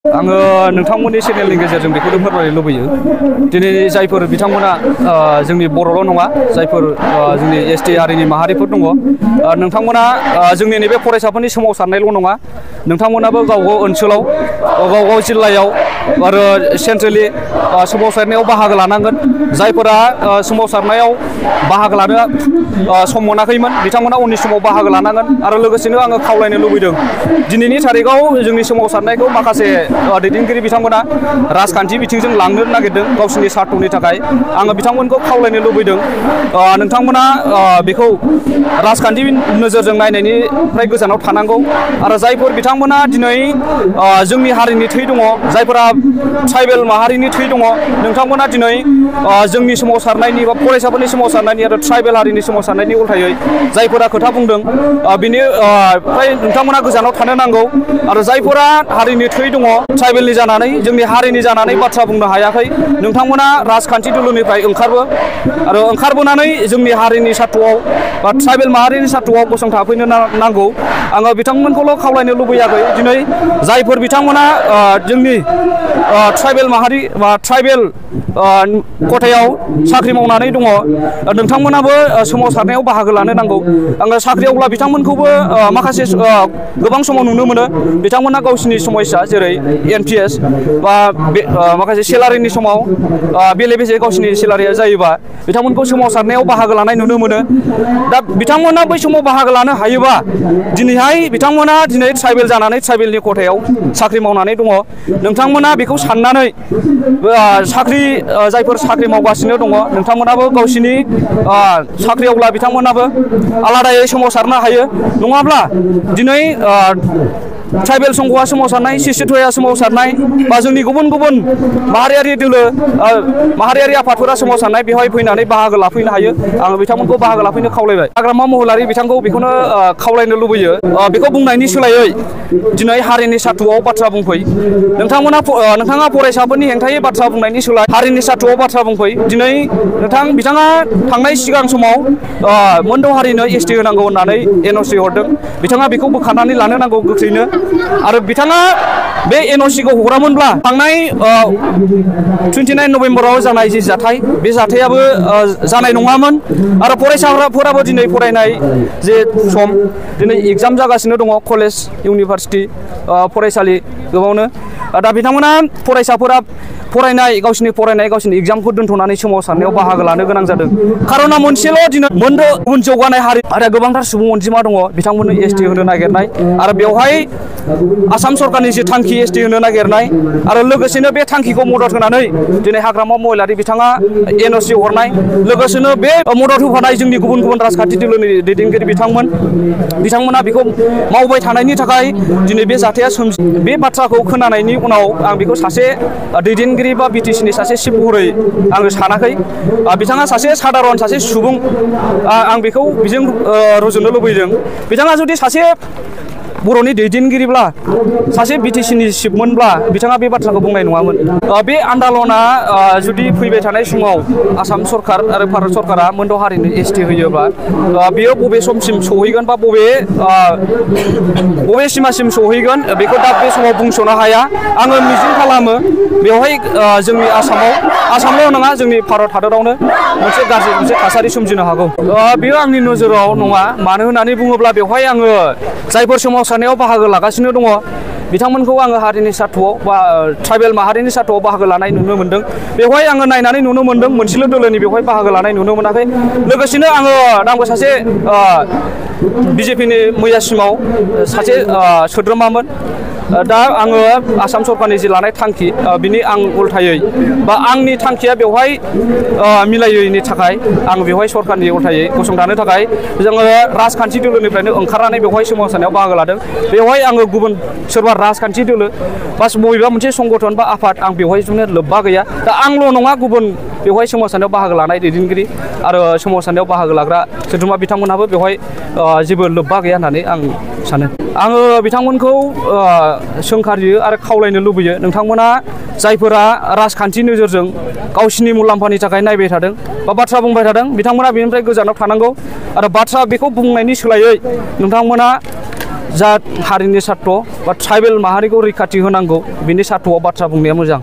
आङो नोंथांमोननि चेनेलनि गेजेरजों बेखौनो फोरमायनो लुबैयो दिनै जायफोर बिथांमोना जोंनि बर'ल' नङा जायफोर जोंनि एसटि हारिनि माहारिफोर दङ नोंथांमोना जोंनि नैबे फरायसाफोरनि सोमावसारनायल' नङा नोंथांमोनाबो गावगाव ओनसोलाव गावगाव जिल्लायाव आरो सेन्ट्रेलि सोमावसारनायाव बाहागो लानांगोन जायफोरा सोमावसारनायाव बाहागो लानो सम मोनाखैमोन बिथांमोना उननि समाव बाहागो लानांगोन आरो लोगोसेनो आङो खावलायनो लुबैदों दिनैनि थारिखआव जोंनि सोमावसारनायखौ माखासे दैदेनगिरि बिथांमोना राजखान्थि बिथिंजों लांनो नागिरदों गावसोरनि सार्थनि थाखाय आङो बिथांमोनखौ खावलायनो लुबैदों नोंथांमोना बेखौ राजखान्थि नोजोरजों नायनायनिफ्राय गोजानाव थानांगौ आरो जायफोर बिथांमोना दिनै जोंनि हारिनि थै दङ जायफोरा ट्राइबेल माहारिनि थै दङ नोंथांमोना दिनै जोंनि सोमावसारनायनि बा फरायसाफोरनि सोमावसारनायनि आरो ट्राइबेल हारिनि सोमावसारनायनि उल्थायै जायफोरा खोथा बुंदों बिनिफ्राय नोंथांमोना गोजानाव थानो नांगौ आरो जायफोरा हारिनि थै दङ ट्राइबेलनि जानानै जोंनि हारिनि जानानै बाथ्रा बुंनो हायाखै नोंथांमोना राजखान्थि दोलोनिफ्राय ओंखारबोनानै जोंनि हारिनि सार्थ'आव बा ट्राइबेल माहारिनि सार्थ'आव गसंथाफैनो नांगौ आङो बिथांमोनखौल' खावलायनो लुबैयाखै दिनै जायफोर बिथांमोना जोंनि ट्राइबेल माहारि बा ट्राइबेल खथायाव साख्रि मावनानै दङ नोंथांमोनाबो सोमावसारनायाव बाहागो लानो नांगौ आङो साख्रियावब्ला बिथांमोनखौबो माखासे गोबां समाव नुनो मोनो बिथांमोना गावसिनि समस्या जेरै NPS बा माखासे सेलारिनि समाव बेले बेजे गावसिनि सेलारिया जायोबा बिथांमोनखौ सोमावसारनायाव बाहागो लानाय नुनो मोनो दा बिथांमोना बै समाव बाहागो लानो हायोबा दिनैहाय बिथांमोना दिनै ट्राइबेल जानानै ट्राइबेलनि खथायाव साख्रि मावनानै दङ नोंथांमोना बेखौ साननानै जायफोर साख्रि मावगासिनो दङ नोंथांमोनाबो गावसिनि साख्रियावब्ला बिथांमोनाबो आलादायै सोमावसारनो हायो नङाब्ला दिनै ट्राइबेल संघआ सोमावसारनाय सिसिटया सोमावसारनाय बा जोंनि गुबुन गुबुन माहारियारि दोलो माहारियारि आफादफोरा सोमावसारनाय बेवहाय फैनानै बाहागो लाफैनो हायो आङो बिथांमोनखौ बाहागो लाफैनो खावलायबाय हाग्रामा महिलारि बिथांखौ बेखौनो खावलायनो लुबैयो बेखौ बुंनायनि सोलायै दिनै हारिनि सार्थ'आव बाथ्रा बुंफै नोंथाङा फरायसाफोरनि हेंथायै बाथ्रा बुंनायनि सोलाय हारिनि सार्थ'आव बाथ्रा बुंफै दिनै बिथाङा थांनाय सिगां समाव मोनद' हारिनो ST होनांगौ होननानै NOC हरदों बिथाङा बेखौ बोखारनानै लानो नांगौ गोख्रैनो आरो बिथाङा बे NOC-खौ हरामोनब्ला थांनाय 29 नभेम्बराव जानाय जि जाथाय बे जाथायाबो जानाय नङामोन आरो फरायसाफोराबो दिनै फरायनाय जे सम दिनै एग्जाम जागासिनो दङ कलेज इउनिभारसिटि फरायसालि गोबावनो दा बिथांमोना फरायसाफोरा गावसिनि एग्जामखौ दोनथ'नानै सोमावसारनायाव बाहागो लानो गोनां जादों खार'ना मोनसेल' दिनै मोनद' गुबुन जौगानाय हारि आरो गोबांथार सुबुं अनजिमा दङ बिथांमोननो ST होनो नागिरनाय आरो बेवहाय आसाम सरकारनि जि थांखि ST होनो नागिरनाय आरो लोगोसेनो बे थांखिखौ मदद होनानै दिनै हाग्रामा महिलारि बिथाङा NOC हरनाय लोगोसेनो बे मदद होफानाय जोंनि गुबुन गुबुन राजखान्थि दोलोनि दैदेनगिरि बिथांमोना बेखौ मावबाय थानायनि थाखाय दिनै बे जाथाया बे बाथ्राखौ खोनानायनि उनाव आं बेखौ सासे दैदेनगिरि बा BTC-नि सासे चिफ महरै आङो सानाखै बिथाङा सासे साधारन सासे सुबुं आं बेखौ बिजों रुजुनो लुबैदों बिथाङा जुदि सासे बर'नि दैदेनगिरिब्ला सासे BTC-नि चिफमोनब्ला बिथाङा बे बाथ्राखौ बुंनाय नङामोन बे आन्दलना जुदि फैबाय थानाय समाव आसाम सरकार आरो भारत सरकारा मोनद' हारिनो ST होयोबा बेयो बबे समसिम सहैगोन बा बबे सिमासिम सहैगोन बेखौ दा बे समाव बुंस'नो हाया आङो मिजिं खालामो बेवहाय जोंनि आसामल' नङा जोंनि भारत हादरावनो मोनसे गाज्रि थासारि सोमजिनो हागौ बेयो आंनि नोजोराव नङा मानो होननानै बुङोब्ला बेवहाय आङो जायफोर सोमावसारनायाव बाहागो लागासिनो दङ बिथांमोनखौ आङो हारिनि सार्थ'आव बा ट्राइबेल माहारिनि सार्थ'आव बाहागो लानाय नुनो मोन्दों बेवहाय आङो नायनानै नुनो मोन्दों मोनसेल' दोलोनि बेवहाय बाहागो लानाय नुनो मोनाखै लोगोसेनो आंबो सासे BJP-नि मैयासिमाव सासे सोद्रोमामोन दा आङो आसाम सरकारनि जि लानाय थांखि बिनि आं उल्थायै बा आंनि थांखिया बेवहाय मिलायैनि थाखाय आं बेवहाय सरकारनि उल्थायै गसंथानो थाखाय जोङो राजखान्थि दोलोनिफ्रायनो ओंखारनानै बेवहाय सोमावसारनायाव बाहागो लादों बेवहाय आङो गुबुन सोरबा राजखान्थि दोलो बा बबेबा मोनसे संगठन बा आफाद आं बेवहाय जोंनो लोब्बा गैया दा आंल' नङा गुबुन बेवहाय सोमावसारनायाव बाहागो लानाय दैदेनगिरि आरो सोमावसारनायाव बाहागो लाग्रा सोद्रोमा बिथांमोनहाबो बेवहाय जेबो लोब्बा गैया होननानै आं सानो आङो बिथांमोनखौ सोंखारियो आरो खावलायनो लुबैयो नोंथांमोना जायफोरा राजखान्थि नोजोरजों गावसिनि मुलाम्फानि थाखाय नायबाय थादों बा बाथ्रा बुंबाय थादों बिथांमोना बेनिफ्राय गोजानाव थानांगौ आरो बेखौ बुंनायनि सोलायै नोंथांमोना जात हारिनि सार्थ बा ट्राइबेल माहारिखौ रैखाथि होनांगौ बिनि सार्थआव बाथ्रा बुंनाया मोजां।